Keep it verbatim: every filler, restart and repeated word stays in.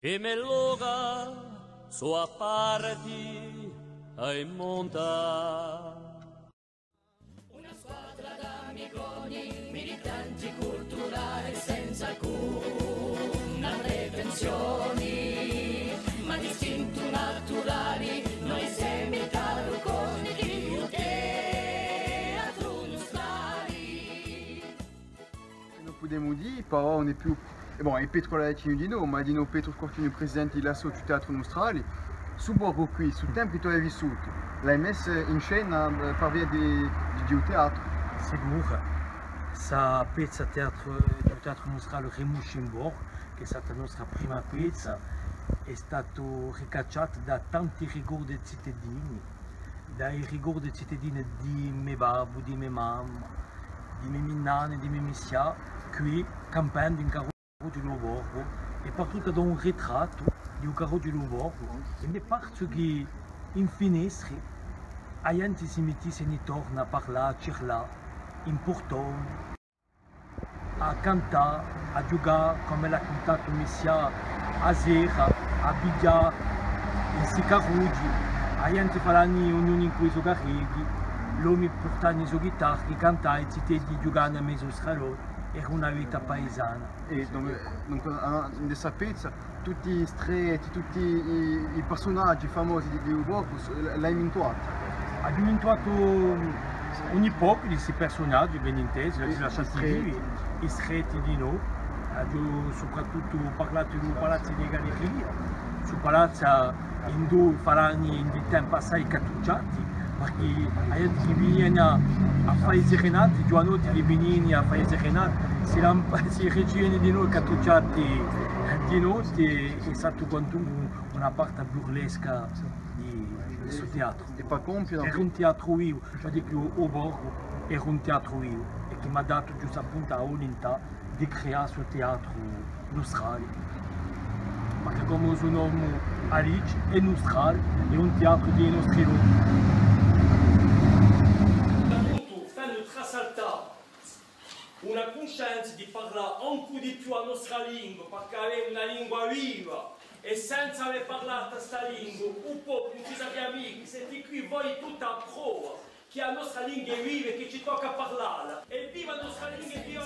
I me loca sò à parti à i monta. Una squadra d'amiconi, militanti culturali, senza alcuna pretensioni, ma d'istintu naturali, noi semi tarucconi di u teatru nustrali. Ùn pudemu dì, però ùn hè più, è bon, hè Petru Latinu dinò, ma dinò Petru Scortinu, presidenti di l'associu Teatru Nustrali, stu borgu quì, stu tempu chì tù ai vissutu, l'ai messu in scena, eh, par via di, di, di u teatru? Sicuru. Sta pezza teatru, di u Teatru Nustrali Rimusci in Borgu, chì hè stata a nostra prima pezza, hè stata ricacciata da tanti ricordi zitadini, da i ricordi zitadini di me babbu, di me mamma, di me minnanni, di me missià, quì, campendu in carrughju di u borgu, è partuta da un ritrattu di u carrughju di u borgu, è m'hè parsu chì in finestre a ghjenti si mittissini torna à parlà, à cirlà, in purtoni, à cantà, à ghjucà, cum'ellu hà cuntatu Missià, a sera, à biglià, in sti carrughji, a ghjenti falani ognunu incù i so carreghji, l'omi purtani i so ghitarri, cantà, i ziteddi ghjucani à mezu strada, era una vita paisana. È donc, donc, ah, in sta pezza, tutti i stretti, tutti i, i persunaghji famosi di, di u borgu, s-, l-, l'hai mintuati? Aghju mintuatu un pocu di sti persunaghji, ben intesu, aghju lasciatu vivi i stretti dinò, aghju soprattuttu parlatu di u Palazzu di Galleria, stu palazzu induve falani in di tempi assai cattucciati, parchì a ghjenti chì viniani à, à fà i sirinati, ghjuvanotti chì viniani à fà i sirinati, si lamp-, si ricivini dinò cattucciati di notti, è, hè statu quantunque una parte burlesca di, di stu teatru. È pà compie, era un teatru vivu, cioè di più u borgu, era un teatru vivu, è chì m'hà datu ghjustu appuntu a vulintà di creà stu teatru nustrali. Parchì cum'è u so nomu a dici, hè nustrali, hè un teatru di i nostri lochi. Appuntu, fendu trasaltà una cuscenza di parlà ancu di più a nostra lingua, parchì avemu una lingua viva, è senza avè parlatu sta lingua, u populu ùn ci sapia micca, senti quì voi tutti à prova chì a nostra lingua hè viva è chì ci tocca à parlalla. Evviva a nostra lingua, evviva!